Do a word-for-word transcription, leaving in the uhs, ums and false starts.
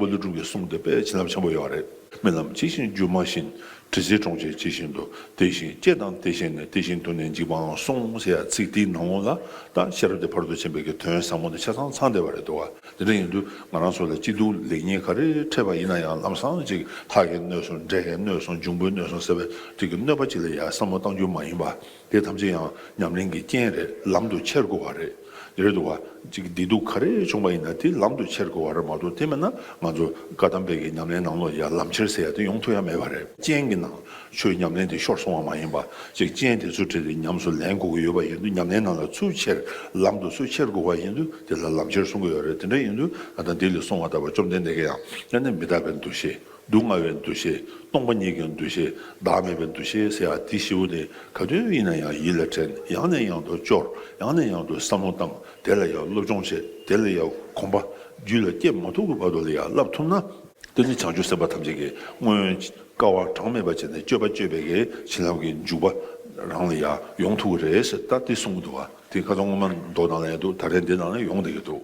ཀླུ་སྒྲུབ་ཀྱི་གསུང་དེ་དཔེ་བྱིན་རླབས་ཆེན་པོ་ཡོད་རེད། རྨི་ལམ་ཇི་བཞིན་སྒྱུ་མ་བཞིན། དྲི་ཟའི་གྲོང་ཁྱེར་ཇི་བཞིན་དུ། དེ་བཞིན་སྐྱེ་དང་དེ་བཞིན་གནས། དེ་བཞིན་དུ་ནི་འཇིག་པའང་གསུངས་ཟེར་ཡ་ཚིག་དེའི་ནང་ལོགས་ལ་ད་ཤེས་རབ་ཀྱི་ཕ་རོལ་ཏུ་ཕྱིན་པའི་གི་དོན་ཟབ་མོ་དེ་ཆ་ཚང་ཚང་བསྡད་པ་རེད་འདུག་བ། དེ་འདྲ་ཡིན་དུས་ང་རང་ཚོ་ལ་སྐྱིད་སྡུག་ལེགས་ཉེས་ག་རེ་འཕྲད་པ་ཡིན་ན་ཡང་ལམ་སང་ཅིག་ལྷ་གིས་གནོད་སོང་འདྲེ་གིས་གནོད་སོང་འབྱུང་པོས་གནོད་སོང་ཟེར་བའི་ཅིག་གི་གནོད་པ་ཅིག་ལ་ཡ་བསམ་བློ་གཏང་རྒྱུ་མ་ཡིན་པ། དེ་ཐམས་ཅད་ཡང་ཉམས་ལེན་གྱི་རྐྱེན་རེད། ལམ་དུ་ཁྱེར་དགོས་པ་རེད། དེ་རེད་འདུག་བ། ཅིག་བདེ་སྡུག་ག་རེ་བྱུང་བ་ཡིན་ན་དེ་ལམ་དུ་ཁྱེར་དགོས་པ་རེད་མ་གཏོགས། དེ་མིན་ན་ང་ཚོ་བཀའ་གདམས་པའི་གི་ཉམས་ལེན་ནང་ལོགས་ཡ་ལམ་ཁྱེར་ཟེར་ཡ་དེ་ཡོང་ཐུབ་ཡ་མེད་པ་རེད། རྐྱེན་གྱི་ནང་ཆོས་ཉམས་ལེན་དེ་ཤོར་སོང་བ་མ་ཡིན་པ། ཅིག་རྐྱེན་དེ་ཚོ་འཕྲད་དེ་ཉམས་སུ་ལེན་དགོས་ཀྱི་ཡོད་པ་ཡིན་དུས་ཉམས་ལེན་ནང་ལ་ཚུར་ཁྱེར། ལམ་དུ་ཚུར་ཁྱེར་དགོས་པ་ཡིན་དུས་དེ་ལ་ལམ་ཁྱེར་གསུང་གི་ཡོད་རེད། དེ་འདྲ་ཡིན་དུས་ང་དང་འདི་ལས་གསུངས་པ་ལྟ་བུ་བཅོམ་ལྡན་འདས་ཀྱིས་ཡང་ཡང་ན་མི་རྟག་པའི་འདུ་ཤེས། སྡུག་བསྔལ་བའི་འདུ་ཤེས། སྟོང་པ་ཉིད་ཀྱི་འདུ་ཤེས། བདག་མེད་པའི་འདུ་ཤེས་ཟེར་ཡ་དེ་བཞི་པོ་དེ་ག་དུས་ཡིན་ན་ཡང་ཡིད་ལ་དྲན། ཡང་ནས་ཡང་དུ་སྐྱོར། ཡང་ནས་ཡང་དུ་བསམ་བློ་བཏང་། དེ་ལ་ཡང་སློབ་སྦྱོང་བྱེད། དེ་ལ་ཡང་གོམས་པ་རྒྱུད་ལ་སྐྱེ་མ་ཐུབ་ཀྱི་བར་དུ་ལ་ཡང་བསླབ་ཐུབ་ན། དེ་ནི་བྱང་ཆུབ་སེམས་དཔའ་ཐམས་ཅད་ཀྱིས་སྔོན་བསྐལ་པ་གྲངས་མེད་པ་བྱས་ནས་སྤྱོད་པ་སྤྱོད་པའི་གི་བྱིན་རླབས་ཀྱི་འཇུག་པ་རང་ལ་ཡང་ཡོང་ཐུབ་ཀྱི་རེད་ཟེར། ད་དེ་གསུངས་འདུག་བ། དེ་ཁ་སང་སྔོན་མ་མདོ་ནང་ལ་ཡང་འདུག་ད་རེས་འདི་ནང་ལ་ཡོང་བསྡད་ཀྱི་འདུག